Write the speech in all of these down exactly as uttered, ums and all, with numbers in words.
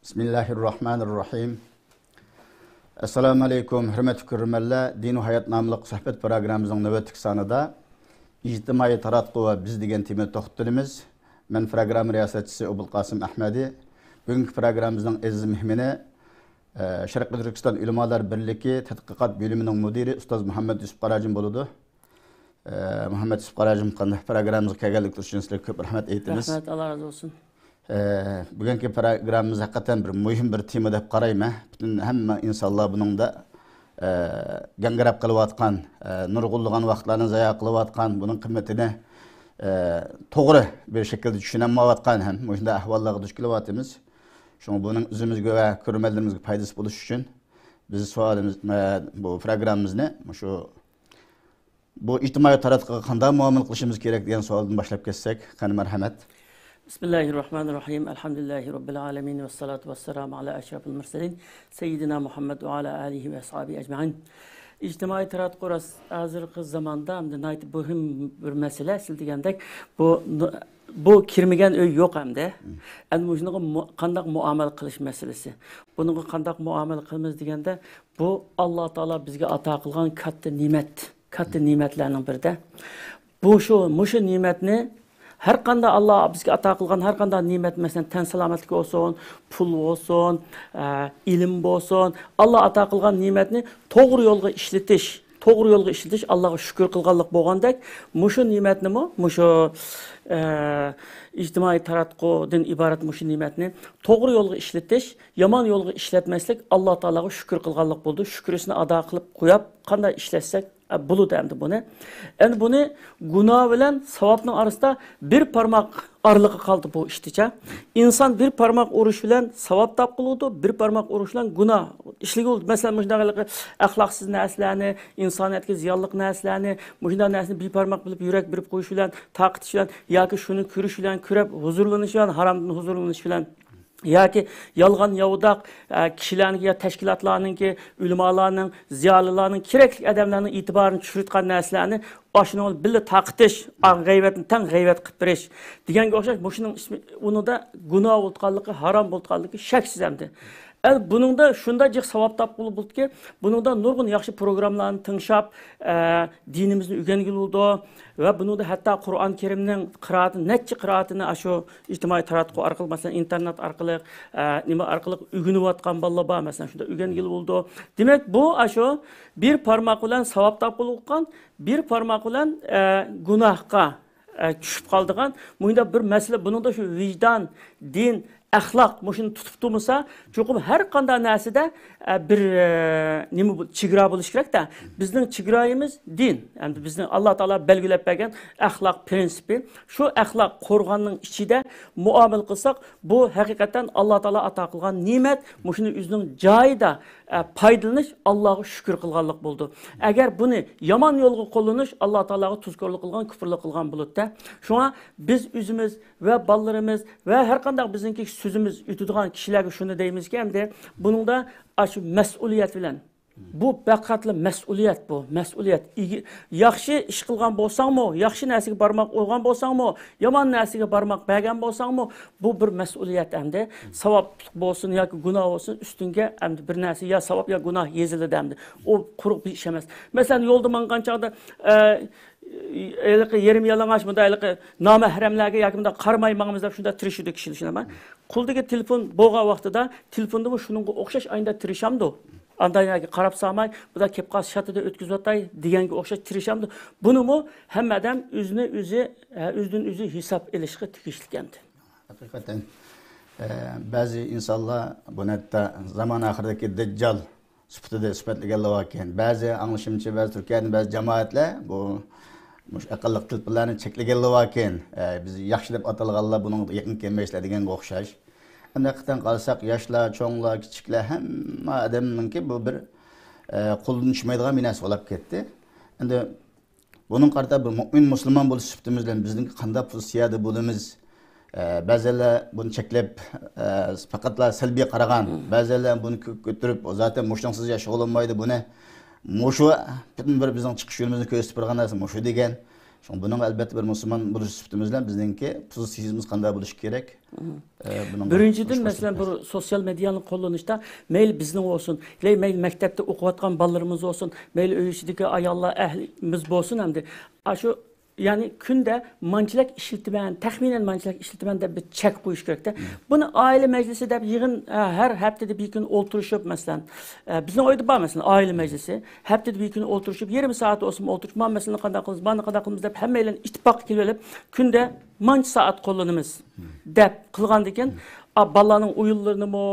بىسمىللاھىررەھمانىررەھىم. ئەسسالامۇ ئەلەيكۇم، ھۆرمەتلىك كۆرۈرمەنلەر. دىنۇ ھايات ناملىق سۆھبەت پروگراممىمىزنىڭ نۆۋەتتىكى سانىدا ئىجتىمائىي تاراتقۇ ۋە بىز دېگەن تېمىدا توختىلىمىز. مەن پروگرامما رىياسەتچىسى ئوبۇلقاسىم ئەھمەدى. بۈگۈنكى پروگراممىمىزنىڭ ئەزىز مېھمىنى، ئە، شەرقىي تۈركىستان ئۆلىمالار بىرلىكى تەتقىقات بۆلۈمىنىڭ مۇدىرى ئۇستاز مۇھەممەد يۈسۈپ قاراجىم بولىدۇ. ئە، مۇھەممەد يۈسۈپ قاراجىم، قانداق پروگراممىمىزغا كەلگەنلىكى ئۈچۈن سىلەرگە كۆپ رەھمەت ئېيتىمىز. رەھمەت، ئاللا رازى بولسۇن. ئە، بۈگۈنكى پروگراممىمىز ھەقىقەتەن بىر مۇھىم بىر تېما دەپ قارايمەن. پۈتۈن ھەممە ئىنسانلار بۇنىڭدا، ئە، گاڭگىراپ قېلىۋاتقان، ئە، نۇرغۇنلىغان ۋاقىتلارنى زايە قىلىۋاتقان، بۇنىڭ قىممىتىنى، ئە، توغرا بىر شەكىلدە چۈشىنەلمەيۋاتقان ھەم مۇشۇنداق ئەھۋاللارغا دۇچ كېلىۋاتىمىز. شۇڭا بۇنىڭ ئۆزىمىزگە ۋە كۆرۈرمەنلىرىمىزگە پايدىسى بولۇشى ئۈچۈن بىز سوئالىمىز، ئە، بۇ پروگراممىمىزنى مۇشۇ بۇ ئىجتىمائىي تاراتقۇغا قانداق مۇئامىلە قىلىشىمىز كېرەك دېگەن سوئالدىن باشلاپ كەتسەك، قېنى مەرھەمەت. بىسمىللاھىررەھمانىررەھىم. ئەلھەمدۇلىللاھى رەببىل ئالەمىن ۋەسسالاتۇ ۋەسسالامۇ ئالا ئەشرەفىل مۇرسەلىن سەييىدىنا مۇھەممەد ۋە ئالا ئالىھى ۋە ئەسھابىھى ئەجمەئىن. ئىجتىمائىي تاراتقۇ راست ھازىرقى زاماندا ئەمدى ناھايىتى مۇھىم بىر مەسىلە، سىز دېگەندەك بۇ، بۇ كىرمىگەن ئۆي يوق ئەمدى. ئەمدى مۇشۇنىڭغا مۇ-، قانداق مۇئامىلە قىلىش مەسىلىسى. بۇنىڭغا قانداق مۇئامىلە قىلىمىز دېگەندە، بۇ ئاللا تائالا بىزگە ئاتا قىلغان كاتتا نېمەت. كاتتا نېمەتلەرنىڭ بىرىدە. بۇ شۇ، مۇشۇ نېمەتنى ھەر قانداق ئاللا بىزگە ئاتا قىلغان ھەر قانداق نېمەت، مەسىلەن، تەن سالامەتلىك بولسۇن، پۇل بولسۇن، ئە، ئىلىم بولسۇن، ئاللا ئاتا قىلغان نېمەتنى توغرا يولغا ئىشلىتىش، توغرا يولغا ئىشلىتىش ئاللاغا شۈكۈر قىلغانلىق بولغاندەك، مۇشۇ نېمەتنىمۇ، مۇشۇ، ئە، ئىجتىمائىي تاراتقۇدىن ئىبارەت مۇشۇ نېمەتنى توغرا يولغا ئىشلىتىش، يامان يولغا ئىشلەتمەسلىك ئاللا تائالاغا شۈكۈر قىلغانلىق بولىدۇ. شۈكرىسىنى ئادا قىلىپ قويۇپ، قانداق ئىشلەتسەك، ئە، بولىدۇ ئەمدى بۇنى. ئەمدى بۇنى گۇناھ بىلەن ساۋابنىڭ ئارىسىدا بىر پارماق ئارىلىقى قالدى بۇ ئىشتىچە. ئىنسان بىر پارماق ئۇرۇش بىلەن ساۋاب تاپقىلى بولىدۇ، بىر پارماق ئۇرۇش بىلەن گۇناھ ئىشلىگىلى بولىدۇ. مەسىلەن، مۇشۇنداق ھېلىقى ئەخلاقسىز نەرسىلەرنى، ئىنسانىيەتكە زىيانلىق نەرسىلەرنى، مۇشۇنداق نەرسىنى بىر پارماق بىلىپ يۈرەك بېرىپ قويۇش بىلەن، تارقىتىش بىلەن ياكى شۇنى كۆرۈش بىلەن، كۆرۈپ ھۇزۇرلىنىش بىلەن، ھارامدىن ھۇزۇرلىنىش بىلەن، ياكى يالغان ياۋىداق، ئە، كىشىلەرنىڭكى يا تەشكىلاتلارنىڭكى، ئۆلىمالارنىڭ، زىيالىيلارنىڭ، كېرەكلىك ئادەملەرنىڭ ئېتىبارىنى چۈشۈرۈۋەتكەن نەرسىلەرنى ئاشۇنىڭ بىللە تارقىتىش، ئا، غەيۋەتنى تەڭ غەيۋەت قىلىپ بېرىش دېگەنگە ئوخشاش، مۇشۇنىڭ ئىسمى، ئۇنىڭدا گۇناھ بولىدىغانلىقى، ھارام بولىدىغانلىقى شەكسىز ئەمدى. ئەل بۇنىڭدا شۇنداق جىق ساۋاب تاپقىلى بولىدۇكى، بۇنىڭدا نۇرغۇن ياخشى پروگراممىلارنى تىڭشاپ، ئە، دىنىمىزنى ئۆگەنگىلى بولىدۇ. ۋە بۇنىڭدا ھەتتا قۇرئان كەرىمنىڭ قىرائىتىنى، نەچچە قىرائىتىنى ئاشۇ ئىجتىمائىي تاراتقۇ ئارقىلىق، مەسىلەن، ئىنتېرنېت ئارقىلىق، ئە، نېمە ئارقىلىق ئۆگىنىۋاتقان بالىلار بار، مەسىلەن، شۇنداق ئۆگەنگىلى بولىدۇ. دېمەك، بۇ ئاشۇ بىر پارماق بىلەن ساۋاب تاپقىلى بولغان، بىر پارماق بىلەن، ئە، گۇناھقا، ئە، چۈشۈپ قالىدىغان مۇنداق بىر مەسىلە. بۇنىڭدا شۇ ۋىجدان، دىن، ئەخلاق مۇشۇنى تۇتۇپ تۇرمىسا، چوقۇم ھەر قانداق نەرسىدە، ئە، بىر، ئە، نېمە بۇ، چېگرا بولۇشى كېرەك-تە. بىزنىڭ چېگرايىمىز دىن. ئەمدى بىزنىڭ ئاللا تائالا بەلگىلەپ بەرگەن ئەخلاق پىرىنسىپى. شۇ ئەخلاق قورغاننىڭ ئىچىدە مۇئامىلە قىلساق، بۇ ھەقىقەتەن ئاللا تائالا ئاتا قىلغان نېمەت. مۇشۇنى ئۆزىنىڭ جايىدا، ئە، پايدىلىنىش، ئاللاغا شۈكۈر قىلغانلىق بولىدۇ. ئەگەر بۇنى يامان يولغا قوللىنىش، ئاللا تائالاغا تۇزكورلۇق قىلغان، كۇپۇرلۇق قىلغان بولىدۇ-دە. شۇڭا بىز ئۆزىمىز ۋە بالىلىرىمىز ۋە ھەر قانداق بىزنىڭكى سۆزىمىز ئۆتىدىغان كىشىلەرگە شۇنى دەيمىزكى، ئەمدى بۇنىڭدا ئاشۇ مەسئۇلىيەت بىلەن، بۇ پەقەتلا مەسئۇلىيەت، بۇ مەسئۇلىيەت. ئىگە-، ياخشى ئىش قىلغان بولساڭمۇ، ياخشى نەرسىگە بارماق ئۇرغان بولساڭمۇ، يامان نەرسىگە بارماق بەرگەن بولساڭمۇ، بۇ بىر مەسئۇلىيەت ئەمدى. ساۋابلىق بولسۇن ياكى گۇناھ بولسۇن، ئۈستۈڭگە ئەمدى بىر نەرسە يا ساۋاب يا گۇناھ يېزىلىدۇ ئەمدى. ئۇ قۇرۇق بىر ئىش ئەمەس. مەسىلەن، يولدا ماڭغان چاغدا، ئە، ھېلىقى يېرىم يالىڭاچ، مۇنداق ھېلىقى نامەھرەملەرگە ياكى مۇنداق قارىماي ماڭىمىز دەپ شۇنداق تىرىشىدۇ كىشىلەر، شۇنداقمۇ؟ قولىدىكى تېلېفون بولغان ۋاقتىدا، تېلېفوندىمۇ شۇنىڭغا ئوخشاش ئاينىدا تىرىشامدۇ؟ ئانداق يەرگە قاراپ سالماي، بۇنداق كېلىپ قالسا شاتىدا ئۆتكۈزۈۋاتاي دېگەنگە ئوخشاش تىرىشامدۇ؟ بۇنىمۇ ھەممە ئادەم ئۆزىنى ئۆزى، ھە، ئۆزىدىن ئۆزى ھېساب ئېلىشقا تېگىشلىك ئەمدى. ھەقىقەتەن، ئە، بەزى ئىنسانلار بۇنى ھەتتا زامان ئاخىرىدىكى دەججال سۈپىتىدە سۈپەتلىگەنلەر باركەن. بەزى ئاڭلىشىمچە، بەزى تۈركىيەدىن بەزى جامائەتلەر بۇ، مۇشۇ ئەقىللىق تېلېفونلارنى چەكلىگەنلەر باركەن. ئە، بىز ياخشى دەپ ئاتالغانلار بۇنىڭغا يېقىن كەلمەيسىلەر دېگەنگە ئوخشاش. ئەمدى ھەقىقەتەن قارىساق، ياشلار، چوڭلار، كىچىكلەر، ھەممە ئادەمنىڭكى بۇ بىر، ئە، قولىدىن چۈشمەيدىغان بىر نەرسە بولاپ كەتتى. ئەمدى بۇنىڭغا قارىتا بىر مۇئمىن مۇسۇلمان بولۇش سۈپىتىمىز بىلەن بىزنىڭ قانداق پوزىتسىيەدە بولىمىز؟ ئە، بەزىلەر بۇنى چەكلەپ، ئە، پەقەتلا سەلبىي قارىغان، بەزىلەر بۇنى كۆ-، كۆتۈرۈپ، زاتەن مۇشۇنىڭسىز ياشىغىلى بولمايدۇ، بۇنى مۇشۇ پۈتۈن بىر بىزنىڭ چىقىش يولىمىزنى كۆرسىتىپ بېرىدىغان نەرسە مۇشۇ دېگەن. شۇڭا بۇنىڭغا ئەلۋەتتە بىر مۇسۇلمان بولۇش سۈپىتىمىز بىلەن بىزنىڭكى پوزىتسىيىمىز قانداق بولۇشى كېرەك؟ ئە، بۇنىڭغا بىرىنچىدىن، مۇشۇ مەسىلەن، بىر سوتسىيال مېدىيانى قوللىنىشتا مەيلى بىزنىڭ بولسۇن، يا مەيلى مەكتەپتە ئوقۇۋاتقان بالىلىرىمىز بولسۇن، مەيلى ئۆي ئىچىدىكى ئاياللار، ئەھلىمىز بولسۇن، ئەمدى ئاشۇ، يەنى كۈندە مانچىلەك ئىشلىتىمەن، تەخمىنەن مانچىلەك ئىشلىتىمەن دەپ بىر چەك قويۇش كېرەكتە. بۇنى ئائىلە مەجلىسى دەپ يىغىن، ئە، ھەر ھەپتىدە بىر كۈن ئولتۇرۇشۇپ، مەسىلەن، ئە، بىزنىڭ ئۆيدە بار، مەسىلەن، ئائىلە مەجلىسى. ھەپتىدە بىر كۈن ئولتۇرۇشۇپ، يېرىم سائەت بولسىمۇ ئولتۇرۇشۇپ، مانا مەسىلىنى قانداق قىلىمىز، مانى قانداق قىلىمىز دەپ ھەممەيلەن ئىتتىپاققا كېلىۋېلىپ، كۈندە مانچە سائەت قوللىنىمىز دەپ قىلغاندىكىن، ئا، بالىلارنىڭ ئويۇنلىرىنىمۇ،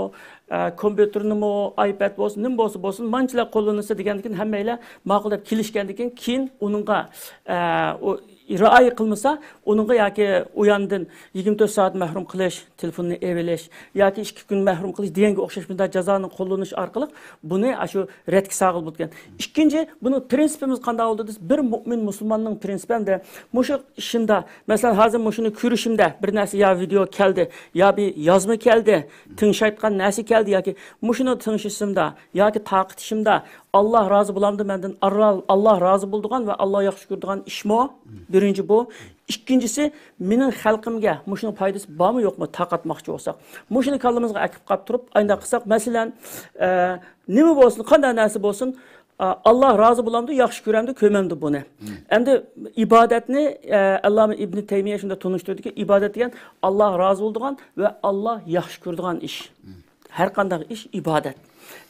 ئە، كومپيۇتېرنىمۇ، ئايپەد بولسۇن، نېمە بولسا بولسۇن، مانچىلار قوللىنىلسا دېگەندىكىن ھەممەيلەر ماقۇل دەپ كېلىشكەندىكىن، كېيىن ئۇنىڭغا، ئە، ئۇ رىئايە قىلمىسا، ئۇنىڭغا ياكى ئۇ ياندىن يىگىرمە تۆت سائەت مەھرۇم قىلىش، تېلېفوننى ئېلىۋېلىش ياكى ئىككى كۈن مەھرۇم قىلىش دېگەنگە ئوخشاش بۇنداق جازانى قوللىنىش ئارقىلىق بۇنى ئاشۇ رەتكە سالغىلى بولىدىكەن. ئىككىنچى، بۇنىڭ پرىنسىپىمىز قانداق بولدى دېسە، بىر مۇئمىن مۇسۇلماننىڭ پرىنسىپى ئەمدى مۇشۇ ئىشىمدا، مەسىلەن، ھازىر مۇشۇنى كۆرۈشۈمدە بىر نەرسە يا ۋىدېئو كەلدى، يا بىر يازما كەلدى، تىڭشايدىغان نەرسە كەلدى ياكى مۇشۇنى تىڭشىشىمدا ياكى تارقىتىشىمدا ئاللا رازى بولامدۇ مەندىن؟ ئاررا-، ئاللا رازى بولىدىغان ۋە ئاللا ياخشى كۆرىدىغان ئىشمۇ؟ بىرىنچى بۇ. ئىككىنچىسى، مېنىڭ خەلقىمگە مۇشۇنىڭ پايدىسى بارمۇ يوقمۇ تارقاتماقچى بولساق؟ مۇشۇنى كاللىمىزغا ئەكىپ قاپ تۇرۇپ، ئاينداق قىلساق، مەسىلەن، ئە، نېمە بولسۇن، قانداق نەرسە بولسۇن، ئە، ئاللا رازى بولامدۇ، ياخشى كۆرەمدۇ، كۆرمەمدۇ بۇنى؟ ئەمدى ئىبادەتنى، ئە، ئەللامە ئىبنى تەيمىيە شۇنداق تونۇشتۇردىكى، ئىبادەت دېگەن ئاللا رازى بولىدىغان ۋە ئاللا ياخشى كۆرىدىغان ئىش. ھەر قانداق ئىش ئىبادەت.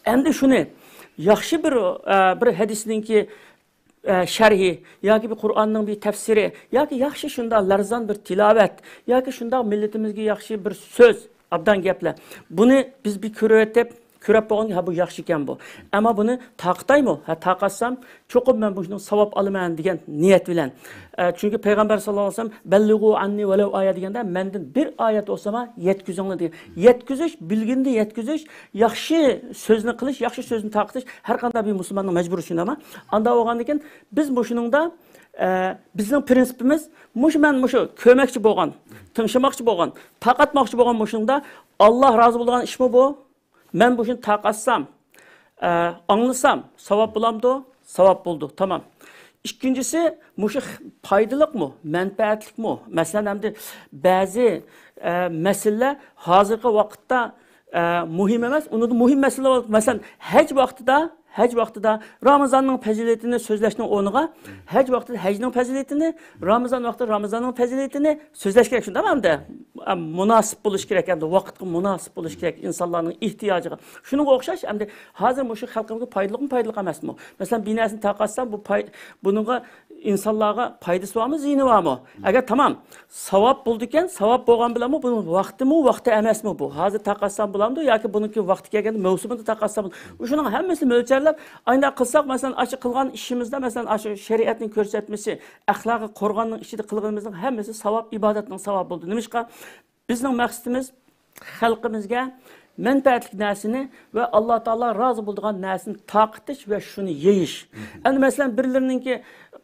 ئەمدى شۇنى ياخشى بىر، ئە، بىر ھەدىسنىڭكى، ئە، شەرھى ياكى بىر قۇرئاننىڭ بىر تەپسىرى ياكى ياخشى شۇنداق لەرزان بىر تىلاۋەت ياكى شۇنداق مىللىتىمىزگە ياخشى بىر سۆز، ئابدان گەپلەر. بۇنى بىز بىر كۆرۈۋېتىپ، كۆرۈپ بولغانكى، ھە، بۇ ياخشىكەن بۇ. ئەمما بۇنى تارقىتايمۇ؟ ھە، تارقاتسام، چوقۇم مەن بۇنىڭ ساۋاب ئالىمەن دېگەن نىيەت بىلەن. ئە، چۈنكى پەيغەمبەر ساللاللاھۇ ئەلەيھى ۋەسەللەم، «بەللىغۇ ئەننى ۋەلەۋ ئايە» دېگەندە، مەندىن بىر ئايەت بولسىمۇ يەتكۈزۈڭلار دېگەن. يەتكۈزۈش، بىلگىنىنى يەتكۈزۈش، ياخشى سۆزنى قىلىش، ياخشى سۆزنى تارقىتىش ھەر قانداق بىر مۇسۇلماننىڭ مەجبۇرىي شۇنداقمۇ؟ ئانداق بولغاندىكىن بىز مۇشۇنىڭدا، ئە، بىزنىڭ پرىنسىپىمىز مۇشۇ، مەن مۇشۇ كۆرمەكچى بولغان، تىڭشىماقچى بولغان، تارقاتماقچى بولغان مۇشۇنىڭدا ئاللا رازى بولىدىغان ئىشمۇ بۇ؟ مەن بۇ ئىشنى تارقاتسام، ئە، ئاڭلىسام، ساۋاب بولامدۇ؟ ساۋاب بولىدۇ. تامام. ئىككىنچىسى، مۇشۇ خ-، پايدىلىقمۇ، مەنپەئەتلىكمۇ؟ مەسىلەن، ئەمدى بەزى، ئە، مەسىلىلەر ھازىرقى ۋاقىتتا، ئە، مۇھىم ئەمەس، ئۇنىڭدا مۇھىم مەسىلىلەر بار. مەسىلەن، ھەج ۋاقتىدا، ھەج ۋاقتىدا رامىزاننىڭ پەزىلىتىنى سۆزلەشنىڭ ئورنىغا، ھەج ۋاقتىدا ھەجنىڭ پەزىلىتىنى، رامىزان ۋاقتىدا رامىزاننىڭ پەزىلىتىنى سۆزلەش كېرەك، شۇنداقمۇ ئەمدى؟ ئە، مۇناسىپ بولۇش كېرەك، ئەمدى ۋاقىتقا مۇناسىپ بولۇش كېرەك، ئىنسانلارنىڭ ئېھتىياجىغا. شۇنىڭغا ئوخشاش، ئەمدى ھازىر مۇشۇ خەلقىمىزگە پايدىلىقمۇ، پايدىلىق ئەمەسمۇ؟ مەسىلەن، بىر نەرسىنى تارقاتسام، بۇ پاي-، بۇنىڭغا ئىنسانلارغا پايدىسى بارمۇ، زىيىنى بارمۇ؟ ئەگەر تامام، ساۋاب بولىدىكەن، ساۋاب بولغان بىلەنمۇ بۇنىڭ ۋاقتىمۇ، ۋاقتى ئەمەسمۇ بۇ؟ ھازىر تارقاتسام بولامدۇ ياكى بۇنىڭكى ۋاقتى كەلگەندە مەۋسۇمىدا تارقاتسام بول-، شۇنىڭ ھەممىسىنى مۆلچەرلەپ، ئاينداق قىلساق، مەسىلەن، ئاشۇ قىلغان ئىشىمىزدا، مەسىلەن، ئاشۇ شەرىئەتنىڭ كۆرسەتمىسى، ئەخلاقىي قورغاننىڭ ئىچىدە قىلغىنىمىزنىڭ ھەممىسى ساۋاب، ئىبادەتنىڭ ساۋابى بولىدۇ. نېمىشقا؟ بىزنىڭ مەقسىتىمىز خەلقىمىزگە مەنپەئەتلىك نەرسىنى ۋە ئاللا تائالا رازى بولىدىغان نەرسىنى تارقىتىش ۋە شۇنى يېيىش. ئەمدى مەسىلەن، بىرلىرىنىڭكى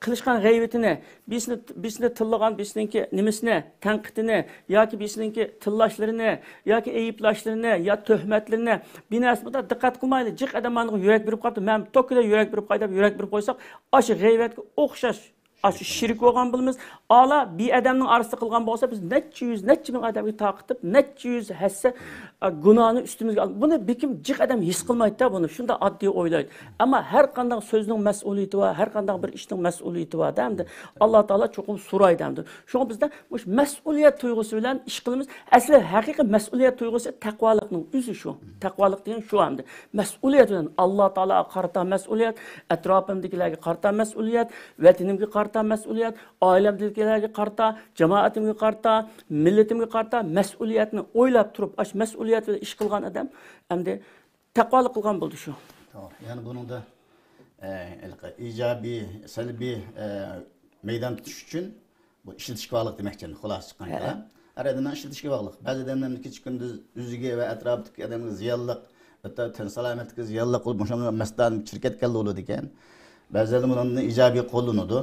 قىلىشقان غەيۋىتىنى، بىرسىنى، بىرسىنى تىللىغان، بىرسىنىڭكى نېمىسىنى، تەنقىدىنى ياكى بىرسىنىڭكى تىللاشلىرىنى ياكى ئەيىبلاشلىرىنى يا تۆھمەتلىرىنى، بىر نەرسە بۇنداق دىققەت قىلمايلى. جىق ئادەم ماڭا يۈرەك بېرىپ قاپتۇ، مەن توككىدە يۈرەك بېرىپ قوي دەپ يۈرەك بېرىپ قويساق، ئاشۇ غەيۋەتكە ئوخشاش ئاشۇ شېرىك بولغان بولىمىز. ئالا بىر ئادەمنىڭ ئارىسىدا قىلغان بولسا، بىز نەچچە يۈز، نەچچە مىڭ ئادەمگە تارقىتىپ، نەچچە يۈز ھەسسە، ئە، گۇناھنى ئۈستىمىزگە ئالىپ، بۇنى بىكىم جىق ئادەم ھېس قىلمايدۇ-دە بۇنى. شۇنداق ئاددىي ئويلايدۇ. ئەمما ھەر قانداق سۆزنىڭ مەسئۇلىيىتى بار، ھەر قانداق بىر ئىشنىڭ مەسئۇلىيىتى بار-دە ئەمدى. ئاللا تائالا چوقۇم سورايدۇ ئەمدى. شۇڭا بىزدە مۇشۇ مەسئۇلىيەت تۇيغۇسى بىلەن ئىش قىلىمىز. ئەسلى ھەقىقىي مەسئۇلىيەت تۇيغۇسى تەقۋالىقنىڭ ئۆزى شۇ. تەقۋالىق دېگەن شۇ ئەمدى. مەسئۇلىيەت بىلەن ئاللا تائالاغا قارىتا مەسئۇلىيەت، ئەتراپىمدىكىلەرگە قارىتا مەسئۇلىيەت، ۋەتىنىمگە قارىتا مەسئۇلىيەت، ئائىلەمدىكىلەرگە قارىتا، جامائىتىمگە قارىتا، مىللىتىمگە قارىتا مەسئۇلىيەتنى ئويلاپ تۇرۇپ، ئاشۇ مەسئۇلىيەت بىلەن ئىش قىلغان ئادەم ئەمدى تەقۋالىق قىلغان بولدى شۇ. توغرا. يەنى بۇنىڭدا، ئە، ھېلىقى ئىجابىي، سەلبىي، ئە، مەيدان تۇتۇش ئۈچۈن بۇ ئىشلىتىشكە باغلىق دېمەكچى، خۇلاسە چىققان ھە. كەلام. ھەر ئادەمنىڭ ئىشلىتىشكە باغلىق. بەزى ئادەملەرنى كېچە كۈندۈز ئۆزىگە ۋە ئەتراپىدىكى ئادەمگە زىيانلىق، ھەتتا تەن سالامەتلىكىگە زىيانلىق بولۇپ، مۇشۇنىڭغا مەستان چىرىپ كەتكەنلەر بولىدىكەن. بەزىلەردە بۇنىڭدىن ئىجابىي قوللىنىدۇ.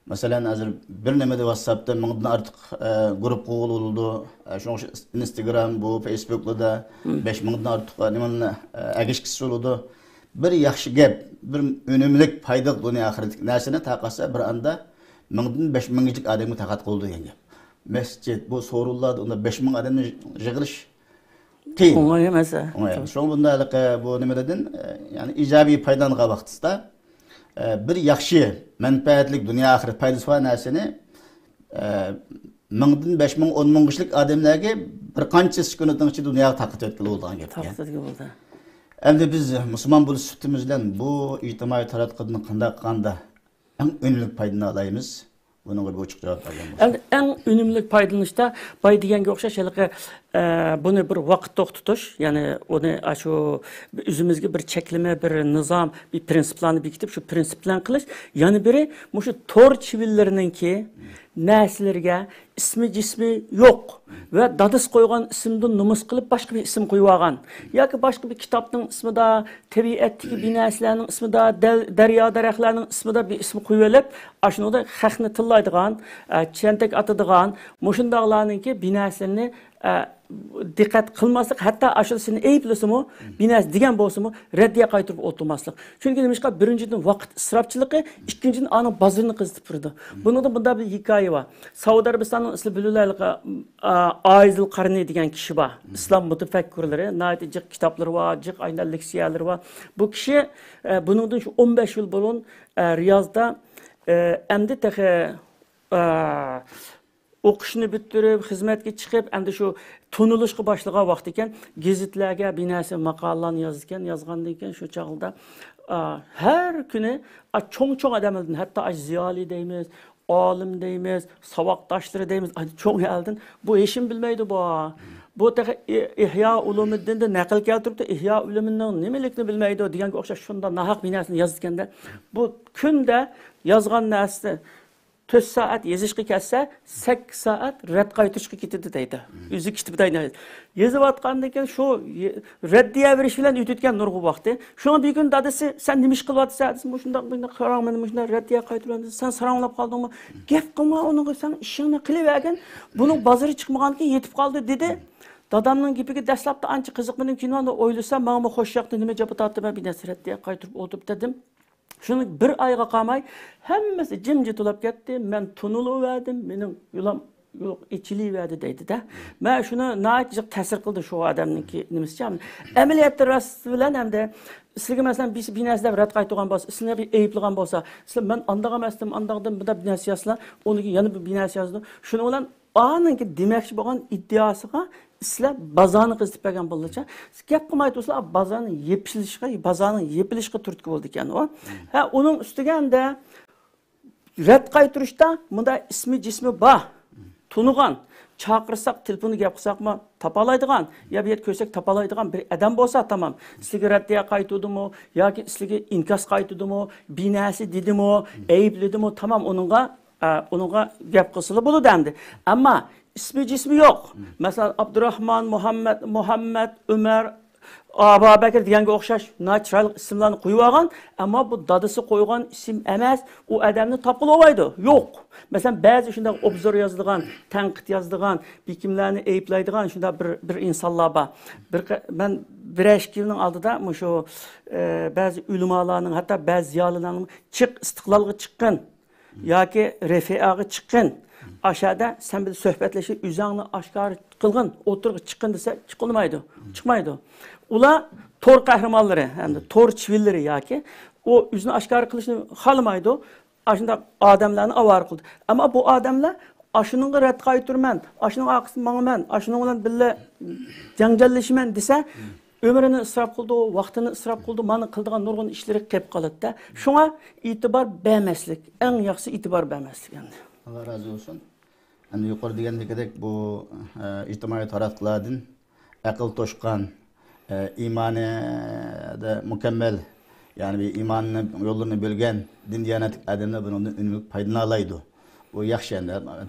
مەسىلەن، ھازىر بىر نېمىدە ۋاتساپتا مىڭدىن ئارتۇق، ئە، گۇرۇپ قوغلىۋالىدۇ. ئە، شۇڭا شۇ ئىنستاگرام، بۇ فېيسبۇكلاردا بەش مىڭدىن ئارتۇق نېمىنى، ئە، ئەگەشكۈسى بولىدۇ. بىر ياخشى گەپ، بىر ئۈنۈملۈك، پايدىلىق دۇنيا ئاخىرەتلىك نەرسىنى تاقاتسا بىر ئاندا مىڭدىن بەش مىڭگىچىلىك ئادەمگە تاقەت قىلىدۇ دېگەن گەپ. مەسچىت، بۇ سورۇنلاردا ئۇنداق بەش مىڭ ئادەمنى يىغىلىش قىيىن. ئوڭاي ئەمەس. ئوڭاي. شۇڭا بۇندا ھېلىقى بۇ نېمىلەردىن، ئە، يەنى ئىجابىي پايدىلانغان ۋاقتىسىدا، ئە، بىر ياخشى، مەنپەئەتلىك، دۇنيا ئاخىرەت پايدىسى بار نەرسىنى، ئە، مىڭدىن بەش مىڭ، ئون مىڭ كىشىلىك ئادەملەرگە بىر قانچە سېكۇنتنىڭ ئىچىدە دۇنياغا تارقىتىۋەتكىلى بولىدىغان گەپ. تارقىتىۋەتكىلى بولىدۇ. ئەمدى بىز مۇسۇلمان بولۇش سۈپىتىمىز بىلەن بۇ ئىجتىمائىي تاراتقۇدىن قانداق قىلغاندا ئەڭ ئۈنۈملۈك پايدىلىنالايمىز؟ بۇنىڭغا بىر ئوچۇق جاۋاب بەرگەن بولسا. ئەمدى ئەڭ ئۈنۈملۈك پايدىلىنىشتا باي دېگەنگە ئوخشاش ھېلىقى، ئە، بۇنى بىر ۋاقىت توختىتىش، يەنى ئۇنى ئاشۇ ئۆزىمىزگە بىر چەكلىمە، بىر نىزام، بىر پىرىنسىپلارنى بېكىتىپ، شۇ پىرىنسىپلارنى قىلىش. يەنە بىرى، مۇشۇ تور چىۋىنلىرىنىڭكى نەرسىلىرىگە ئىسمى جىسمى يوق ۋە دادىسى قويغان ئىسىمدىن نومۇس قىلىپ باشقا بىر ئىسىم قويۇۋالغان ياكى باشقا بىر كىتابنىڭ ئىسمىدا، تەبىئەتتىكى بىر نەرسىلەرنىڭ ئىسمىدا، دەل-، دەريا دەرەخلەرنىڭ ئىسمىدا بىر ئىسىم قويۇۋېلىپ، ئاشۇنىڭدا خەقنى تىللايدىغان، ئە، چەنتەك ئاتىدىغان، مۇشۇنداقلارنىڭكى بىر نەرسىنى، ئە، دىققەت قىلماسلىق، ھەتتا ئاشۇ سېنى ئەيىبلىسىمۇ، بىر نەرسە دېگەن بولسىمۇ، رەددىيە قايتۇرۇپ ئولتۇرماسلىق. چۈنكى نېمىشقا؟ بىرىنچىدىن، ۋاقىت ئىسراپچىلىقى، ئىككىنچىدىن، ئانىڭ بازىرىنى قىزىتىپ بېرىدۇ. بۇنىڭدا مۇنداق بىر ھېكايە بار. سەئۇدى ئەرەبىستاننىڭ، سىلەر بىلىۋالغان، ئا، ئايزىل قارنى دېگەن كىشى بار. ئىسلام مۇتەپەككۇرلىرى، ناھايىتى جىق كىتابلىرى بار، جىق ئاينان لېكسىيەلىرى بار. بۇ كىشى، ئە، بۇنىڭدىن شۇ ئون بەش يىل بۇرۇن، ئە، رىيازدا، ئە، ئەمدى تېخى، ئە، ئوقۇشنى پۈتتۈرۈپ، خىزمەتكە چىقىپ، ئەمدى شۇ تونۇلۇشقا باشلىغان ۋاقتى ئىكەن، گېزىتلەرگە بىر نەرسە ماقالىلارنى يازىدىكەن، يازغاندىن كېيىن شۇ چاغدا، ئا، ھەر كۈنى، ئا، چوڭ-چوڭ ئادەملەردىن، ھەتتا ئاشۇ زىيالىي دەيمىز، ئالىم دەيمىز، ساۋاقداشلىرى دەيمىز، ئاشۇ چوڭ ئەلدىن، بۇ ھېچنېمە بىلمەيدۇ بۇ. بۇ تېخى ئى-، ئىھيا ئۇلۇمىددىندا نەقىل كەلتۈرۈپتۇ، ئىھيا ئۇلۇمىددىننىڭ نېمىلىكىنى بىلمەيدۇ دېگەنگە ئوخشاش شۇنداق ناھەق بىر نەرسىنى يازىدىكەندە، بۇ كۈندە يازغان نەرسىسى تۆت سائەت يېزىشقا كەتسە، سەككىز سائەت رەت قايتۇرۇشقا كېتىدۇ دەيدۇ. ئۆزى كىتابىدا يېزىۋاتقاندىن كېيىن شۇ يە-، رەددىيە بېرىش بىلەن ئۆتۈۋەتكەن نۇرغۇن ۋاقتى. شۇڭا بىر كۈنى دادىسى، سەن نېمە ئىش قىلىۋاتىسەن دېسە، مۇشۇنداق، مۇشۇنداق قاراڭ، مەن مۇشۇنداق رەددىيە قايتۇرۇۋەتتىم دېسە، سەن ساراڭلاپ قالدىڭمۇ؟ گەپ قىلما ئۇنىڭغا، سەن ئىشىڭنى قىلىۋەرگىن. بۇنىڭ بازىرى چىقمىغانكى يېتىپ قالدى دېدى. دادامنىڭ گېپىگە دەسلەپتە ئانچە قىزىقمىدىم، كېيىن ئاندىن ئويلىسام، ماڭىمۇ خوش ياقتى، نېمە جاپا تارتتىم، مەن بىر نەرسە رەددىيە قايتۇرۇپ ئولتۇرۇپ دېدىم. شۇنىڭ بىر ئايغا قالماي ھەممىسى جىمجىت بولۇپ كەتتى. مەن تونۇلۇۋەردىم، مېنىڭ يولام يوق، ئېچىلىۋەردى دەيدۇ-دە. مەن شۇنى ناھايىتى جىق تەسىر قىلدى شۇ ئادەمنىڭكى نېمىسىچە. ئەمەلىيەتتە راست بىلەن ئەمدى سىلىگە مەسىلەن بىرسى بىر نەرسە دەپ رەت قايتۇرغان بولسا، سىلىنى بىر ئەيىبلىگەن بولسا، سىلەر مەن ئانداق ئەمەستىم، ئانداق دېدىم، بۇنداق بىر نەرسە يازسىلا، ئۇنىڭ يەنە بىر، بىر نەرسە يازىدۇ. شۇنىڭ بىلەن ئانىڭكى دېمەكچى بولغان ئىدىيەسىغە سىلەر بازارنى قىزىتىپ بەرگەن بولدىچە. گەپ قىلماي تۇرسىلا، بازارنى يېپىشلىشىغا، بازارنىڭ يېپىلىشىغا تۈرتكە بولىدىكەن ئۇ. ھە، ئۇنىڭ ئۈستىگە ئەمدى رەت قايتۇرۇشتا مۇنداق ئىسمى جىسمى بار، تونۇغان، چاقىرساق، تېلېفوندا گەپ قىلساقمۇ تاپالايدىغان، يا بۇ يەردە كۆرسەك تاپالايدىغان بىر ئادەم بولسا تامام. سىلىگە رەددىيە قايتۇردىمۇ ياكى سىلىگە ئىنكاس قايتۇردىمۇ، بىر نەرسە دېدىمۇ، ئەيىبلىدىمۇ، تامام ئۇنىڭغا، ئە، ئۇنىڭغا گەپ قىلسىلا بولىدۇ ئەمدى. ئەمما ئىسمى جىسمى يوق. مەسىلەن، ئابدۇراخمان، مۇھەممەد، مۇھەممەد، ئۆمەر، ئابابەكىر دېگەنگە ئوخشاش ناھايىتى چىرايلىق ئىسىملارنى قويۇۋالغان، ئەمما بۇ دادىسى قويغان ئىسىم ئەمەس، ئۇ ئادەمنى تاپقىلى بولمايدۇ. يوق. مەسىلەن، بەزى شۇنداق ئوبزور يازىدىغان، تەنقىد يازىدىغان، بىكىملەرنى ئەيىبلەيدىغان شۇنداق بىر، بىر ئىنسانلار بار. بىر قە-، مەن بىرەر ئىككى يىلنىڭ ئالدىدا مۇشۇ، ئە، بەزى ئۆلىمالارنىڭ، ھەتتا بەزى زىيالىيلارنىڭ چىق، ئىستىقلالغا چىققىن، ياكى رەفىئاغا چىققىن. ئاشۇ يەردە سەن بىلەن سۆھبەتلىشىپ، ئۆزۈڭنى ئاشكارا قىلغىن، ئوتتۇرىغا چىققىن دېسە، چىقىلمايدۇ، چىقمايدۇ. ئۇلار تور قەھرىمانلىرى ھەمدە تور چىۋىنلىرى ياكى ئۇ ئۆزىنى ئاشكارا قىلىشنى خالىمايدۇ. ئاشۇنداق ئادەملەرنى ئاۋارە قىلىدۇ. ئەمما بۇ ئادەملەر ئاشۇنىڭغا رەت قايتۇرىمەن، ئاشۇنىڭ ئارقىسىدىن ماڭىمەن، ئاشۇنىڭ بىلەن بىللە جەڭجەللىشىمەن دېسە، ئۆمرىنى ئىسراپ قىلىدۇ، ۋاقتىنى ئىسراپ قىلىدۇ، مانا قىلىدىغان نۇرغۇن ئىشلىرى قېلىپ قالىدىدا. شۇڭا ئېتىبار بەرمەسلىك، ئەڭ ياخشىسى ئېتىبار بەرمەسلىك ئەمدى. ئاللا رازى بولسۇن. ئەمدى يۇقىرىدا دېگەندىكىدەك بۇ، ئە، ئىجتىمائىي تاراتقۇلاردىن ئەقىل توشقان، ئە، ئىمانىدا مۇكەممەل، يەنى بىر ئىماننى يوللىرىنى بۆلگەن دىن دىيانەتلىك ئادەملەر بۇنىڭدىن ئۈنۈملۈك پايدىلىنالايدۇ. بۇ ياخشى ئەمدى.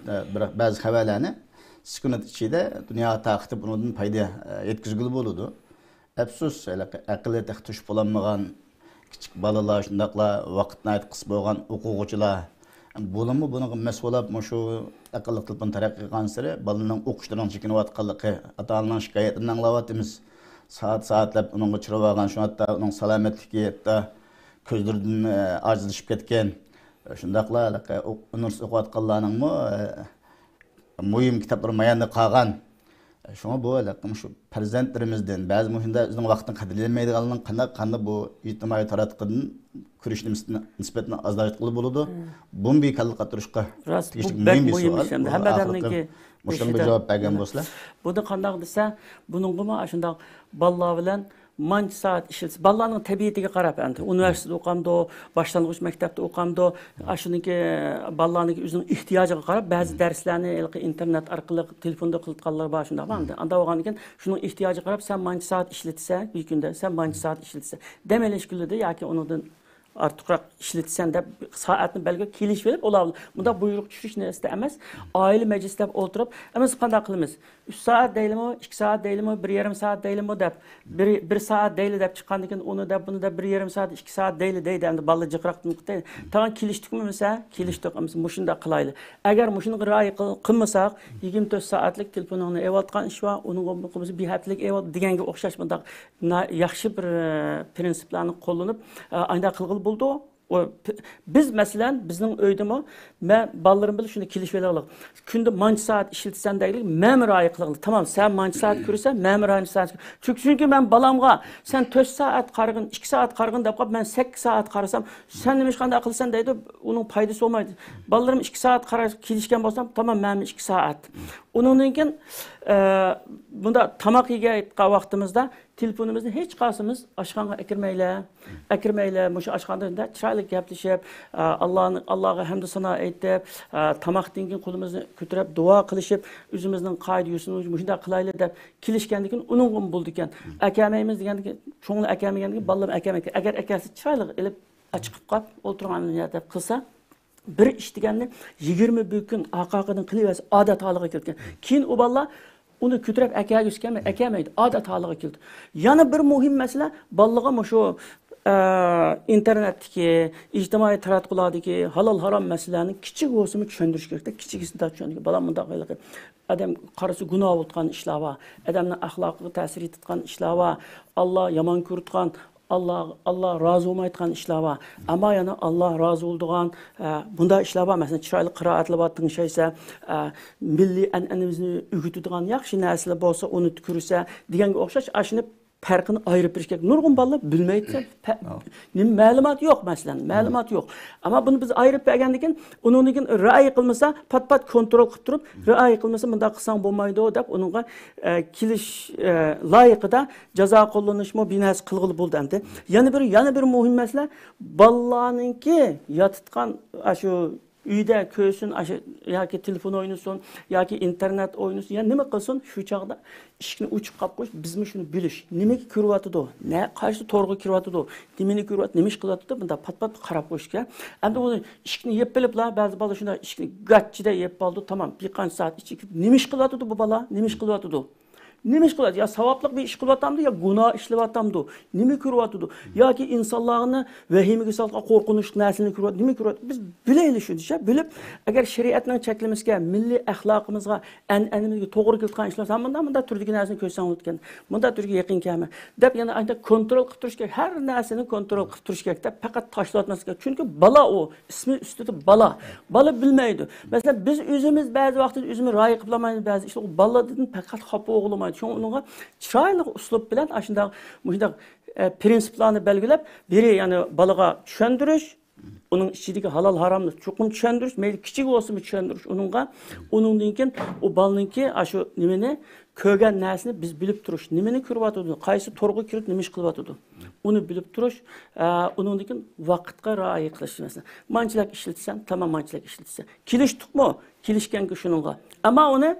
بىراق بەزى خەۋەرلەرنى سېكۇنت ئىچىدە دۇنياغا تارقىتىپ، ئۇنىڭدىن پايدا، ئە، يەتكۈزگىلى بولىدۇ. ئەپسۇس، ھېلىقى ئەقلى تېخى توشۇپ بولالمىغان كىچىك بالىلار، شۇنداقلا ۋاقىت ناھايىتى قىس بولغان ئوقۇغۇچىلار، بولۇپمۇ بۇنىڭغا مەسئۇل بولۇپ، مۇشۇ ئەقىللىق تېلېفون تەرەققىي قىلغانسېرى بالىنىڭ ئوقۇشلىرىنىڭ چېكىنىۋاتقانلىقى، ئاتا-ئانىنىڭ شىكايەتلىرىنى ئاڭلاۋاتىمىز. سائەت-سائەتلەپ ئۇنىڭغا چىرىۋالغان، شۇ ھەتتا ئۇنىڭ سالامەتلىكى، ھەتتا كۆزلىرىدىن، ئە، ئاجىزلىشىپ كەتكەن. شۇنداقلا ھېلىقى ئۇنىۋېرسىتېتتا ئوقۇۋاتقانلارنىڭمۇ مۇھىم كىتابلىرى ماياندا قالغان. شۇڭا بۇ ھېلىقى مۇشۇ پەرزەنتلىرىمىزدىن بەزى مۇھىمدا ئۆزىنىڭ ۋاقتىنى قەدىرلىيەلمەيدىغانلىرىنى قانداق، قانداق بۇ ئىجتىمائىي تاراتقۇدىن كۆرۈشنى نىسبەتەن ئازلاۋېتقىلى بولىدۇ؟ بۇمۇ بىر كاللا قاتۇرۇشقا تېگىشلىك مۇھىم بىر سوئال. ھەممە ئادەمنىڭكى مۇشۇنىڭغا بىر جاۋاب بەرگەن بولسىلا. بۇنى قانداق دېسە، بۇنىڭغىمۇ ئاشۇنداق بالىلار بىلەن مانچە سائەت ئىشلىتىسە، بالىلارنىڭ تەبىئىتىگە قاراپ، ئەمدى ئۇنىۋېرسىتېتتا ئوقامدۇ، باشلانغۇچ مەكتەپتە ئوقامدۇ، ئاشۇنىڭكى بالىلارنىڭكى ئۆزىنىڭ ئېھتىياجىغا قاراپ، بەزى دەرسلەرنى ھېلىقى ئىنتېرنېت ئارقىلىق، تېلېفوندا قىلىدىغانلار بار، شۇنداقمۇ؟ ئەمدى ئانداق بولغاندىكىن شۇنىڭ ئېھتىياجىغا قاراپ، سەن مانچە سائەت ئىشلىتىسەن، بىر كۈندە سەن مانچە سائەت ئىشلىتىسەن، دەم ئېلىش كۈنلىرىدە ياكى ئۇنىڭدىن ئارتۇقراق ئىشلىتىسەن دەپ سائەتنى بەلگىلەپ كېلىشىۋېلىپ، ئۇلار بۇنداق بۇيرۇق چۈشۈرۈش نەرسىدە ئەمەس. ئائىلە مەجلىسلەپ ئولتۇرۇپ، ئەمىسە قانداق قىلىمىز؟ ئۈچ سائەت دەيلىمۇ، ئىككى سائەت دەيلىمۇ، بىر يېرىم سائەت دەيلىمۇ دەپ، بىر، بىر سائەت دەيلى دەپ چىققاندىن كېيىن، ئۇنى دەپ، بۇنى دەپ، بىر يېرىم سائەت، ئىككى سائەت دەيلى دەيدۇ. ئەمدى بالىلار جىقراق تاغان كېلىشتۇقمۇ مىسە؟ كېلىشتۇق. ئەمىسە مۇشۇنداق قىلايلى. ئەگەر مۇشۇنىڭغا رىئايە قىل-، قىلمىساق، يىگىرمە تۆت سائەتلىك تېلېفونۇڭنى ئېلىۋاتقان ئىش بار، ئۇنىڭغا بىر ھەپتىلىك ئېلىۋات دېگەنگە ئوخشاش بۇنداق نا-، ياخشى بىر، ئە، پىرىنسىپلارنى قوللىنىپ، ئە، ئانداق قىلغىلى بولىدۇ. ئۇ پ-، بىز، مەسىلەن، بىزنىڭ ئۆيدىمۇ مەن بالىلىرىم بىلەن شۇنى كېلىشىۋېلىڭلار. كۈندە مانچە سائەت ئىشلىتىسەن دەيلى، مەنمۇ رىئايە قىلغىن. تامام، سەن مانچە سائەت كۆرىسەن، مەنمۇ رانچە سائەت. چۈنكى، چۈنكى مەن بالامغا، سەن تۆت سائەت قارىغىن، ئىككى سائەت قارىغىن دەپ قويۇپ، مەن سەككىز سائەت قارىسام، سەن نېمىشقا ئانداق قىلىسەن دەيدۇ، ئۇنىڭ پايدىسى بولمايدۇ. بالىلىرىم ئىككى سائەت قاراپ كېلىشكەن بولسام، تامام، مەنمۇ ئىككى سائەت. ئۇنىڭدىن كېيىن، ئە، بۇنداق تاماق يېگەن ۋاقتىمىزدا تېلېفونىمىزنى ھېچ قايسىمىز ئاشخانىغا ئەكىرمەيلى، ئەكىرمەيلى، مۇشۇ ئاشخانىدا چىرايلىق گەپلىشىپ، ئە، ئاللانى، ئاللاغا ھەمدۇ سانا ئېيتىپ، ئە، تاماقتىن كېيىن قولىمىزنى كۆتۈرۈپ دۇئا قىلىشىپ، ئۆزىمىزنىڭ قائىدە يۈرسۇن، مۇشۇنداق قىلايلى دەپ كېلىشكەندىن كېيىن ئۇنىڭغىمۇ بولىدىكەن. ئەكەلمەيمىز دېگەندىن كېيىن، چوڭلار ئەكەلمىگەندىن كېيىن بالىلىرىمۇ ئەكەلمەيدىكەن. ئەگەر ئەكەلسە چىرايلىق ئېلىپ، ئاچىقىپ قاپ ئولتۇرغان دەپ قىلسا، بىر ئىش دېگەننى يىگىرمە بىر كۈن ئارقا-ئارقىدىن قىلىۋەرسە، ئادەت ھالىغا كېلىدىكەن. كېيىن ئۇ بالىلار ئۇنى كۆتۈرۈپ ئەكەلگۈسى كەلمەي، ئەكەلمەيدۇ. ئادەت ھالىغا كېلىدۇ. يەنە بىر مۇھىم مەسىلە، بالىلارغا مۇشۇ، ئە، ئىنتېرنېتتىكى، ئىجتىمائىي تاراتقۇلاردىكى ھالال-ھارام مەسىلىلەرنى كىچىك بولسىمۇ چۈشەندۈرۈش كېرەك. كىچىكىسىدە چۈشەندۈرگەن. بالا مۇنداق ھېلىقى ئادەم قارىسا گۇناھ بولىدىغان ئىشلار بار. ئادەمنىڭ ئەخلاقىغا تەسىر يېتىدىغان ئىشلار بار. ئاللا يامان كۆرىدىغان، ئاللا، ئاللا رازى بولمايدىغان ئىشلار بار. ئەمما يەنە ئاللا رازى بولىدىغان، ئە، بۇنداق ئىشلار بار. مەسىلەن، چىرايلىق قىرائەتلەر بار، تىڭشايسەن، ئە، مىللىي ئەنئەنىمىزنى ئۆگىتىدىغان ياخشى نەرسىلەر بولسا، ئۇنى كۆرسە دېگەنگە ئوخشاش، ئاشۇنى پەرقىنى ئايرىپ بېرىش كېرەك. نۇرغۇن بالىلار بىلمەيدىكەن. پە-، نېمە مەلۇمات يوق، مەسىلەن، مەلۇمات يوق. ئەمما بۇنى بىز ئايرىپ بەرگەندىن كېيىن، ئۇنىڭدىن كېيىن رىئايە قىلمىسا، پات-پات كونترول قىلىپ تۇرۇپ، رىئايە قىلمىسا، مۇنداق قىلساڭ بولمايدۇ دەپ، ئۇنىڭغا، ئە، كېلىش، ئە، لايىقىدا جازا قوللىنىشمۇ بىر نەرسە قىلغىلى بولىدۇ ئەمدى. يەنە بىر، يەنە بىر مۇھىم مەسىلە، بالىلارنىڭكى ياتىدىغان ئاشۇ ئۆيدە كۆرسۇن، ئاشۇ ياكى تېلېفون ئوينىسۇن، ياكى ئىنتېرنېت ئوينىسۇن، يا نېمە قىلسۇن، شۇ چاغدا ئىشىكنى ئوچۇق قاپ قويۇش، بىزمۇ شۇنى بىلىش. نېمىگە كۆرۈۋاتىدۇ؟ نە، قايسى تورغا كىرىۋاتىدۇ؟ نېمىنى كۆرۈۋاتىدۇ؟ نېمە ئىش قىلىۋاتىدۇ؟ بۇنداق پات-پات قاراپ قويۇش كېرەك. ئەمدى ئۇنى ئىشىكنى يېپىپ بېلىپلا، بەزى بالىلار شۇنداق ئىشىكنى گاچچىدە يېپىپ ئالىدۇ، تامام، بىر قانچە سائەت ئىچىگە كىرىپ، نېمە ئىش قىلىۋاتىدۇ بۇ بالا؟ نېمە ئىش قىلىۋاتىدۇ؟ نېمە ئىش قىلىۋاتىدۇ؟ يا ساۋابلىق بىر ئىش قىلىۋاتامدۇ، يا گۇناھ ئىشلىۋاتامدۇ؟ نېمە كۆرۈۋاتىدۇ؟ ياكى ئىنسانلارنى ۋەھىمىگە سالىدىغان قورقۇنچلۇق نەرسىلەرنى كۆرۈۋاتىدۇ، نېمە كۆرۈۋاتىدۇ؟ بىز بىلەيلى شۇنى، شۇ بىلىپ، ئەگەر شەرىئەتنىڭ چەكلىمىسىگە، مىللىي ئەخلاقىمىزغا، ئەنئەنىمىزگە توغرا كېلىدىغان ئىشلار، سەن مۇنداق، مۇنداق تۈردىكى نەرسىنى كۆرسەڭ بولىدىكەن، مۇنداق تۈرگە يېقىن كەلمە دەپ، يەنە ئانداق كونترول قىلىپ تۇرۇش كېرەك، ھەر نەرسىنى كونترول قىلىپ تۇرۇش كېرەك دەپ، پەقەت تاشلىۋەتمەسلىك كېرەك. چۈنكى بالا ئۇ، ئىسمى ئۈستىدە بالا. بالا بىلمەيدۇ. مەسىلەن، بىز ئۆزىمىز بەزى ۋاقىتتا ئۆزىمىز رىئايە قىلالمايمىز بەزى ئىشلارغا. بالىدىن پەقەت خاپا بولغىلى بولمايدۇ. شۇڭا ئۇنىڭغا چىرايلىق ئۇسلۇب بىلەن ئاشۇنداق، مۇشۇنداق، ئە، پىرىنسىپلارنى بەلگىلەپ، بىرى، يەنى بالىغا چۈشەندۈرۈش، ئۇنىڭ ئىچىدىكى ھالال-ھارامنى چوقۇم چۈشەندۈرۈش، مەيلى كىچىك بولسىمۇ چۈشەندۈرۈش ئۇنىڭغا. ئۇنىڭدىن كېيىن ئۇ بالىنىڭكى ئاشۇ نېمىنى، كۆرگەن نەرسىنى بىز بىلىپ تۇرۇش، نېمىنى كۆرۈۋاتىدۇ، قايسى تورغا كىرىپ نېمە ئىش قىلىۋاتىدۇ، ئۇنى بىلىپ تۇرۇش، ئە، ئۇنىڭدىن كېيىن ۋاقىتقا رىئايە قىلىش. مەسىلەن، مانچىلىك ئىشلىتىسەن، تامام مانچىلىك ئىشلىتىسەن. كېلىشتۇقمۇ؟ كېلىشكەنكى شۇنىڭغا. ئەمما ئۇنى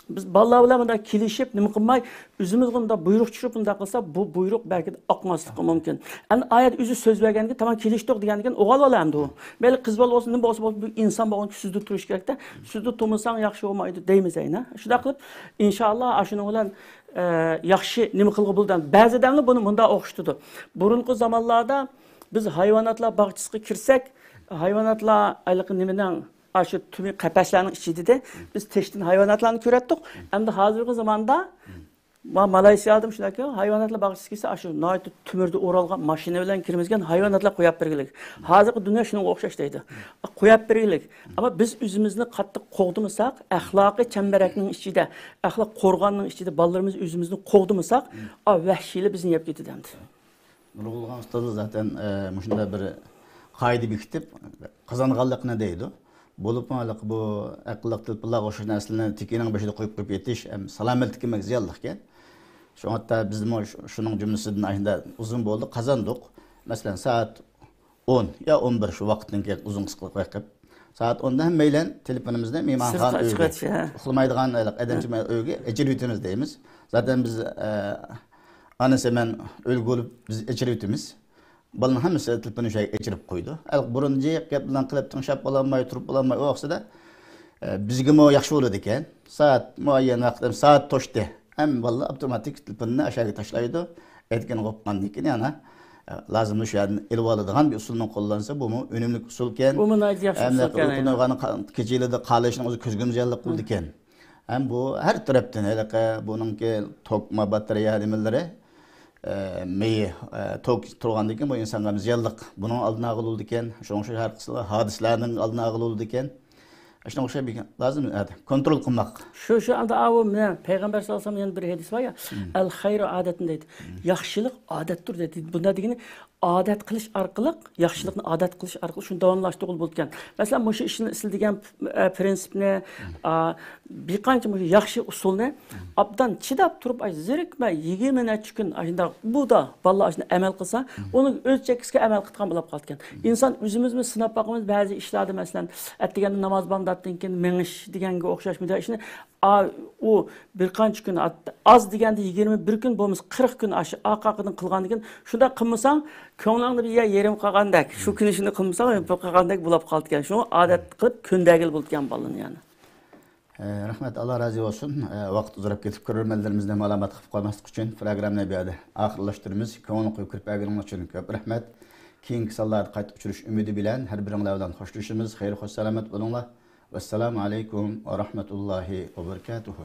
بىز بالىلار بىلەن مۇنداق كېلىشىپ، نېمە قىلماي، ئۆزىمىزگە مۇنداق بۇيرۇق چۈشۈرۈپ مۇنداق قىلسا، بۇ بۇيرۇق بەلكى ئاقماسلىقى مۇمكىن. ئەمدى ئايەت ئۆزى سۆز بەرگەندىكىن، تامام كېلىشتۇق دېگەندىكىن، ئوغۇل بالا ئەمدى ئۇ. مەيلى قىز بالا بولسۇن، نېمە بولسا بولسۇن، بۇ ئىنسان بولغان سۆزدە تۇرۇش كېرەكتە. سۆزدە تۇرمىساڭ ياخشى بولمايدۇ دەيمىز ئەينە. شۇنداق قىلىپ، ئىنشائاللا، ئاشۇنىڭ بىلەن، ئە، ياخشى نېمە قىلغىلى بولىدۇ. بەزى ئادەملەر بۇنى مۇنداق ئوخشىتىدۇ. بۇرۇنقى زامانلاردا بىز ھايۋاناتلار باغچىسىغا كىرسەك، ھايۋاناتلار ھېلىقى نېمىنىڭ، ئاشۇ تۈمى قەپەسلەرنىڭ ئىچىدە بىز تېشتىن ھايۋاناتلارنى كۆرەتتۇق. ئەمدى ھازىرقى زاماندا ما-، مالايسىيادىمۇ شۇنداككەن، ھايۋاناتلار باغچىسىغا كىرسە، ئاشۇ ناھايىتى تۆمۈردىن ئورالغان ماشىنا بىلەن كىرمىزگەن، ھايۋاناتلار قويۇپ بەرگىلىك. ھازىرقى دۇنيا شۇنىڭغا ئوخشاش دەيدۇ. قويۇپ بەرگىلىك. ئەمما بىز ئۆزىمىزنى قاتتىق قوغدىمىساق، ئەخلاقىي چەمبىرەكنىڭ ئىچىدە، ئەخلاق قورغاننىڭ ئىچىدە بالىلىرىمىز ئۆزىمىزنى قوغدىمىساق، ئا، ۋەھشىيلەر بىزنى يەپ كېتىدۇ ئەمدى. نۇرغۇنلىغان ئۇستازلار زاتەن، ئە، مۇشۇنداق بىر قائىدە بېكىتىپ، قازانغانلىقنى دەيدۇ. بولۇپمۇ ھېلىقى بۇ ئەقىللىق تېلېفونلارغا ئوخشاش نەرسىلەرنى تىكىنىڭ بېشىدا قويۇپ، قويۇپ يېتىش، ھەم سالامەتلىككە زىيانلىقكەن. شۇڭا ھەتتا بىزمۇ شۇ-، شۇنىڭ جۈملىسىدىن ئاشۇنداق ئۇزۇن بولدى، قازاندۇق. مەسىلەن، سائەت ئون يا ئون بىر شۇ ۋاقىتتىن كېيىن ئۇزۇن قىسقىلىق بېقىپ، سائەت ئوندا ھەممەيلەن تېلېفونىمىزنى مېھمانخانا ئۆيگە، ئۇخلىمايدىغان ئەدەمچە ئۆيگە ئېچىرىۋېتىمىز دەيمىز. زاتەن بىز، ئە، ئانىسى مەن ئۆيگە بولۇپ بىز ئېچىرىۋېتىمىز. بالىنىڭ ھەممىسى تېلېفوننى شۇ يەرگە ئېچىرىپ قويىدۇ. ھەلقى بۇرۇن جىق گەپ بىلەن قىلىپ تىڭشاپ بولالماي، تۇرۇپ بولالماي، ئۇ ۋاقتىدا، ئە، بىزگىمۇ ياخشى بولىدىكەن. سائەت مۇئەييەن ۋاقىت، سائەت توشتى. ھەم بالىلار ئاپتوماتىك تېلېفوننى ئاشۇ يەرگە تاشلايدۇ. ئەتىگەن قوپقاندىن كېيىن يەنە، ئە، لازىمنى شۇ يەردىن ئېلىۋالىدىغان بىر ئۇسۇلنى قوللانسا، بۇمۇ ئۈنۈملۈك ئۇسۇلكەن. بۇمۇ ناھايىتى ياخشى ھەم ئۇسۇلكەن، ئۇيقۇنى ئاينەن. ئۇيغانغان قا-، كېچىلىدە قالىشنىڭ ئۆزى كۆزگىمۇ زىيانلىق بولىدىكەن. ھەم بۇ ھەر تەرەپتىن، ھېلىقى بۇنىڭكى توكما باتارېيە نېمىلىرى، ئە، مېيى، ئە، توك تۇرغاندىن كېيىن بۇ ئىنسانغا زىيانلىق. بۇنىڭ ئالدىنى ئالغىلى بولىدىكەن. شۇنىڭ ئۈچۈن ھەر قىسىم ھادىسىلەرنىڭ ئالدىنى ئالغىلى بولىدىكەن. شۇنىڭغا ئوخشاش بىر لازىم، ھە، كونترول قىلماق. شۇ، شۇ ئەمدى ئاۋۇ مەن پەيغەمبەر ساللاللاھۇ ئەلەيھى ۋەسەللەم يەنە بىر ھەدىس بار يا، مم. «ئەل خەيرۇ ئادەتىن» دەيدۇ. مم. ياخشىلىق ئادەتتۇر دەيدۇ. بۇنداق دېگىنى ئادەت قىلىش ئارقىلىق، ياخشىلىقنى ئادەت قىلىش ئارقىلىق شۇنى داۋاملاشتۇرغىلى بولىدىكەن. مەسىلەن، مۇشۇ ئىشنى سىلەر دېگەن، ئە، پىرىنسىپنى، مم. ئا، بىر قانچە مۇشۇ ياخشى ئۇسۇلنى مم. ئابدان چىداپ تۇرۇپ، ئاي، زېرىكمەي، يىگىرمە نەچچە كۈن ئاشۇنداق بۇدا بالىلار ئاشۇنداق ئەمەل قىلسا، مم. ئۇنىڭ ئۆز چەككىسىگە ئەمەل قىلىدىغان بولۇپ قالىدىكەن. مم. ئىنسان ئۆزىمىزمۇ سىناپ باقىمىز، بەزى ئىشلاردا، مەسىلەن، ئەتىگەندە ناماز بامداتتىن كېيىن مېڭىش دېگەنگە ئوخشاش مۇنداق ئىشنى، ئا، ئۇ بىر قانچە كۈن ئات-، ئاز دېگەندە يىگىرمە بىر كۈن بولمىسا قىرىق كۈن ئاشۇ ئارقا ئارقىدىن قىلغاندىن كېيىن، شۇنداق قىلمىساڭ، كۆڭلۈڭدە بىر يەر يېرىم قالغاندەك، شۇ كۈنى شۇنى قىلمىساڭ، يېرىم قالغاندەك بولۇپ قالىدىكەن. شۇڭا ئادەت قىلىپ كۆندۈرگىلى بولىدىكەن بالىنى يەنە. ئە، رەھمەت، ئاللا رازى بولسۇن. ئە، ۋاقىت ئۇزىراپ كېتىپ، كۆرۈرمەنلىرىمىزنى مالامەت قىلىپ قويماسلىق ئۈچۈن پروگراممىنى بۇ يەردە ئاخىرلاشتۇرىمىز. كۆڭۈل قويۇپ كىرىپ بەرگىنىڭلار ئۈچۈن كۆپ رەھمەت. كېيىنكى سانلاردا قايتا ئۇچرىشىش ئۈمىدى بىلەن ھەر بىرىڭلار بىلەن خوشلىشىمىز. خەير، خوش، سالامەت بولۇڭلار. ۋەسسالامۇ ئەلەيكۇم ۋە رەھمەتۇللاھى ۋە بەرىكاتۇھۇ.